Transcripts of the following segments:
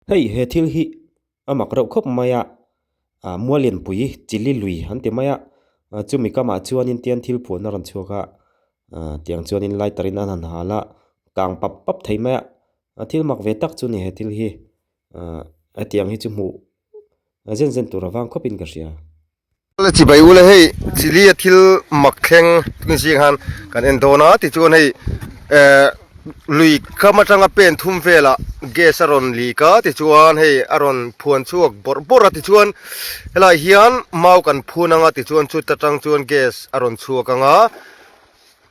Hei he thil hi a mak reuh khawp mai a, ah Mualianpui chili lui an ti mai a, chumi kamah chuanin tian thil phuan a rawn chhuak a, ah tiang chuanin lighter in an han hal a, kang pap pap thei mai a, a thil mak ve tak chu a ni he thil hi, ah hetiang hi chu hmuh zen zen tur avang khawpin ka hria. Le chibai ule hei chili a thil mak thleng tun zing han kan en dawn a tichuan hei eh lui kam atanga pen thum velah gas a rawn lik a tichuan hei a rawn phuan chhuak bawrh bawrh a tichuan helai hian mau kan phun anga tichuan chuta tang chuan gas a rawn chhuak anga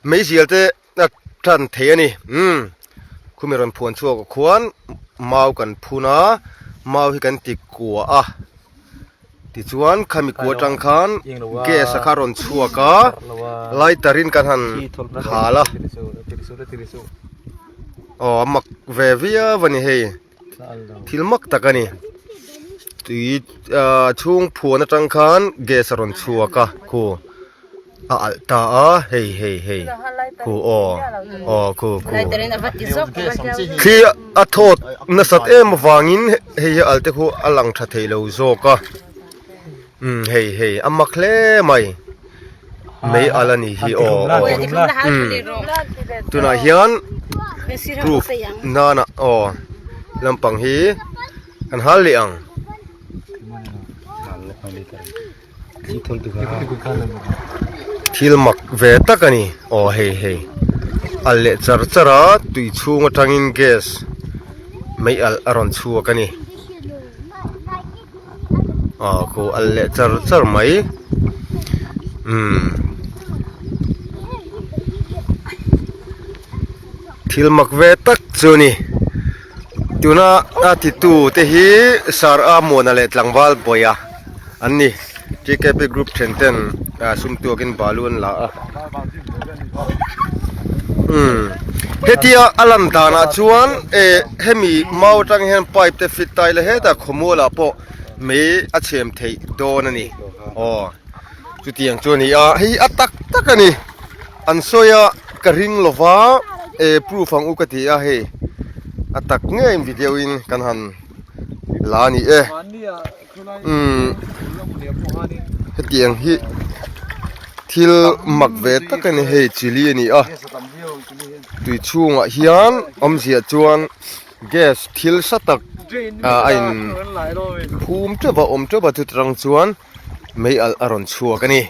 meizial te A tan thei a ni. Umm khumi rawn phuan chhuak ah khuan mau kan phun a, mau hi kan ti kua a, tichuan khami kua atang khan gas a kha rawn chhuak a, lighter in kan han hal a, aw a mak ve viau a ni hei, thil mak tak a ni, tui ah chhung phuan atang khan gas a rawn chhuak a khu. A alh ta a hei hei hei khu aw aw khu khu khi a thawt nasat em avangin hei hi alh te khu a lang tha thei lo zawk a umm hei hei a mak hle mai mei alh a nih hi aw aw umm tunah hian proof nana aw lampang hi kan hal leh ang. Thil mak ve tak a ni aw hei hei alh leh char char a tui chhung atangin gas mei alh a rawn chhuak a ni aw khu alh leh char char mai umm thil mak ve tak chu a ni tuna a titu te hi sar a muana leh tlangval bawih a. An ni, TKP group then ten sum tuakin balu an la a. Umm hetia a lan danah chuan eh hemi mau atang hian pipe te fit ta ila hetah khawmualah pawh mei a chhem theih dawn a ni. Aw chutiang chu a ni a, hei a tak tak a ni. An sawi a ka ring lova eh proof ang u ka ti a hei a tak ngeiin video in kan han la a ni e. Umm hetiang hi thil mak ve tak a ni hei chili a ni a tui chhungah hian awmzia chuan gas thil sa tak ah a in phum teuh a awm teuh a chuta tang chuan mei alh a rawn chhuak a ni.